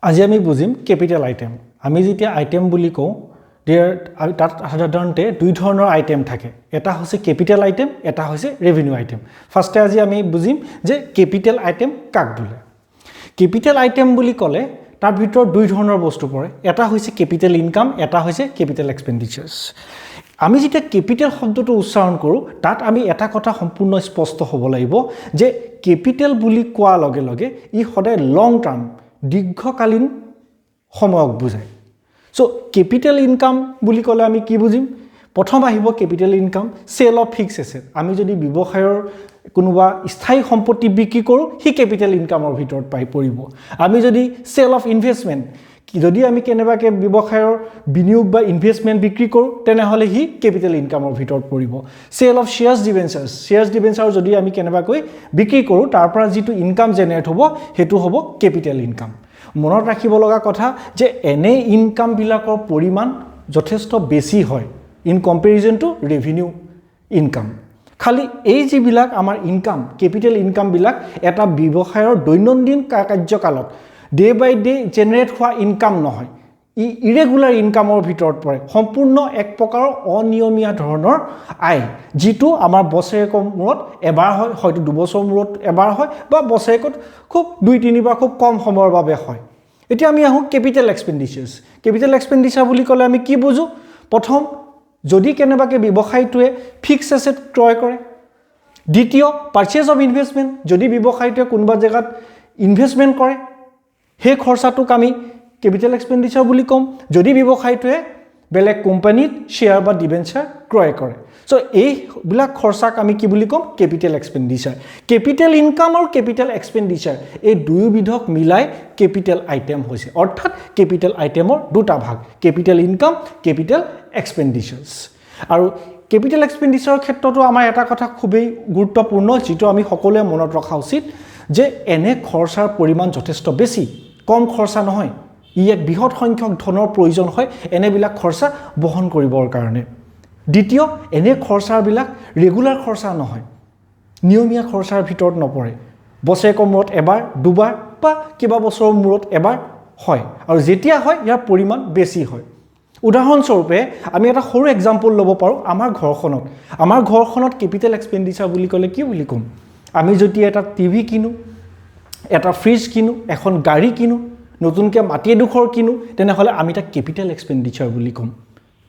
আজি আমি বুজিম capital item. আমি যেতিয়া আইটেম বুলি কওঁ, there তাত সাধাৰণতে দুই ধৰণৰ আইটেম থাকে। এটা হৈছে কেপিটেল আইটেম, এটা হৈছে ৰেভিনিউ আইটেম। ফাৰ্ষ্টে আজি আমি বুজিম যে কেপিটেল আইটেম কাক বোলে। কেপিটেল আইটেম বুলি ক'লে তাৰ ভিতৰত দুই ধৰণৰ বস্তু পৰে। এটা হৈছে কেপিটেল ইনকাম, এটা হৈছে কেপিটেল এক্সপেণ্ডিচাৰ্ছ। আমি যেতিয়া কেপিটেল শব্দটো উচ্চাৰণ কৰোঁ, তাত আমি এটা কথা সম্পূৰ্ণ স্পষ্ট হ'ব লাগিব যে কেপিটেল বুলি কোৱাৰ লগে লগে ই সদায় লং টাৰ্ম, দীৰ্ঘকালীন সময়ক বুজায়। চ' কেপিটেল ইনকাম বুলি ক'লে আমি কি বুজিম? প্ৰথম আহিব capital income, sale of fixed asset। আমি যদি ব্যৱসায়ৰ কোনোবা স্থায়ী সম্পত্তি বিক্ৰী কৰোঁ, সি কেপিটেল ইনকামৰ ভিতৰত পাই পৰিব। আমি যদি চেল অফ ইনভেষ্টমেণ্ট, যদি আমি কেনেবাকৈ ব্যৱসায়ৰ বিনিয়োগ বা ইনভেষ্টমেণ্ট বিক্ৰী কৰোঁ, তেনেহ'লে সি কেপিটেল ইনকামৰ ভিতৰত পৰিব। Sale of shares, debentures, shares debenture যদি আমি কেনেবাকৈ বিক্ৰী কৰোঁ, তাৰ পৰা যিটো ইনকাম জেনেৰেট হ'ব, সেইটো হ'ব কেপিটেল ইনকাম। মনত ৰাখিব লগা কথা যে এনে ইনকামবিলাকৰ পৰিমাণ যথেষ্ট বেছি হয় in comparison to revenue income। খালি এই যিবিলাক আমাৰ ইনকাম, কেপিটেল ইনকামবিলাক এটা ব্যৱসায়ৰ দৈনন্দিন কাৰ্যকালত ডে বাই ডে জেনেৰেট হোৱা ইনকাম নহয়। ই ইৰেগুলাৰ ইনকামৰ ভিতৰত পৰে, সম্পূৰ্ণ এক প্ৰকাৰৰ অনিয়মীয়া ধৰণৰ আয়, যিটো আমাৰ বছৰেকৰ মূৰত এবাৰ হয়, হয়তো 2 বছৰৰ মূৰত এবাৰ হয় বা বছৰেকত খুব দুই তিনিবাৰ খুব কম সময়ৰ বাবে হয়। এতিয়া আমি আহোঁ কেপিটেল এক্সপেণ্ডিচাৰ্ছ। কেপিটেল এক্সপেণ্ডিচাৰ বুলি ক'লে আমি কি বুজোঁ? প্ৰথম, যদি কেনেবাকৈ ব্যৱসায়টোৱে ফিক্স এছেট ক্ৰয় কৰে। দ্বিতীয়, পাৰ্চেজ অফ ইনভেষ্টমেণ্ট। যদি ব্যৱসায়টোৱে কোনোবা জেগাত ইনভেষ্টমেণ্ট কৰে, সেই খৰচাটোক আমি কেপিটেল এক্সপেণ্ডিচাৰ বুলি ক'ম। যদি ব্যৱসায়টোৱে বেলেগ কোম্পানীত শ্বেয়াৰ বা ডিবেঞ্চাৰ ক্ৰয় কৰে, চ' এইবিলাক খৰচাক আমি কি বুলি ক'ম? Capital expenditure. কেপিটেল ইনকাম আৰু কেপিটেল এক্সপেণ্ডিচাৰ, এই দুয়োবিধক মিলাই কেপিটেল আইটেম হৈছে। অৰ্থাৎ কেপিটেল আইটেমৰ দুটা ভাগ, কেপিটেল ইনকাম, কেপিটেল এক্সপেণ্ডিচাৰ্ছ। আৰু কেপিটেল এক্সপেণ্ডিচাৰৰ ক্ষেত্ৰতো আমাৰ এটা কথা খুবেই গুৰুত্বপূৰ্ণ, যিটো আমি সকলোৱে মনত ৰখা উচিত যে এনে খৰচাৰ পৰিমাণ যথেষ্ট বেছি, কম খৰচা নহয়। ই এক বৃহৎ সংখ্যক ধনৰ প্ৰয়োজন হয় এনেবিলাক খৰচা বহন কৰিবৰ কাৰণে। দ্বিতীয়, এনে খৰচাবিলাক ৰেগুলাৰ খৰচা নহয়, নিয়মীয়া খৰচাৰ ভিতৰত নপৰে। বছৰেকৰ মূৰত এবাৰ, দুবাৰ বা কেইবা বছৰৰ মূৰত এবাৰ হয় আৰু যেতিয়া হয়, ইয়াৰ পৰিমাণ বেছি হয়। উদাহৰণস্বৰূপে আমি এটা সৰু এক্সাম্পল ল'ব পাৰোঁ। আমাৰ ঘৰখনত কেপিটেল এক্সপেণ্ডিচাৰ বুলি ক'লে কি বুলি ক'ম? আমি যদি এটা টিভি কিনো, এটা ফ্ৰিজ কিনো, এখন গাড়ী কিনো, নতুনকৈ মাটি এডোখৰ কিনো, তেনেহ'লে আমি তাক কেপিটেল এক্সপেণ্ডিচাৰ বুলি ক'ম।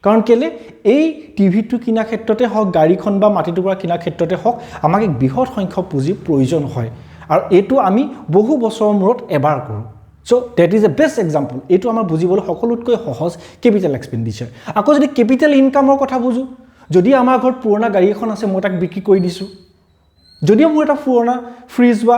কাৰণ কেলৈ? এই টিভিটো কিনাৰ ক্ষেত্ৰতে হওক, গাড়ীখন বা মাটি টুকুৰা কিনাৰ ক্ষেত্ৰতে হওক, আমাক এক বৃহৎ সংখ্যক পুঁজিৰ প্ৰয়োজন হয় আৰু এইটো আমি বহু বছৰৰ মূৰত এবাৰ কৰোঁ। So that is a best example। এইটো আমাৰ বুজিবলৈ সকলোতকৈ সহজ কেপিটেল এক্সপেণ্ডিচাৰ। আকৌ যদি কেপিটেল ইনকামৰ কথা বুজোঁ, যদি আমাৰ ঘৰত পুৰণা গাড়ী এখন আছে, মই তাক বিক্ৰী কৰি দিছোঁ, যদিও মোৰ এটা পুৰণা ফ্ৰিজ বা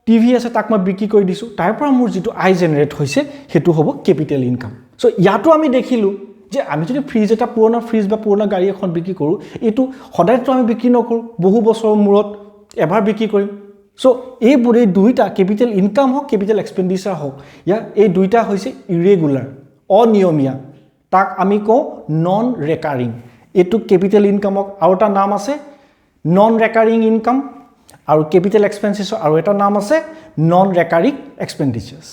টিভি আছে, তাক মই বিক্ৰী কৰি দিছোঁ, তাৰ পৰা মোৰ যিটো আয় জেনেৰেট হৈছে, সেইটো হ'ব কেপিটেল ইনকাম। চ' ইয়াতো আমি দেখিলোঁ যে আমি যদি ফ্ৰিজ এটা, পুৰণা ফ্ৰিজ বা পুৰণা গাড়ী এখন বিক্ৰী কৰোঁ, এইটো সদায়তো আমি বিক্ৰী নকৰোঁ, বহু বছৰৰ মূৰত এবাৰ বিক্ৰী কৰিম। চ' এইবোৰ এই দুইটা, কেপিটেল ইনকাম হওক, কেপিটেল এক্সপেণ্ডিচাৰ হওক, ইয়াৰ এই দুইটা হৈছে ইৰেগুলাৰ, অনিয়মীয়া। তাক আমি কওঁ নন ৰেকাৰিং। এইটো কেপিটেল ইনকামক আৰু এটা নাম আছে নন ৰেকাৰিং ইনকাম আৰু কেপিটেল এক্সপেঞ্চেছৰ আৰু এটা নাম আছে নন ৰেকাৰিং এক্সপেণ্ডিচাৰ্ছ।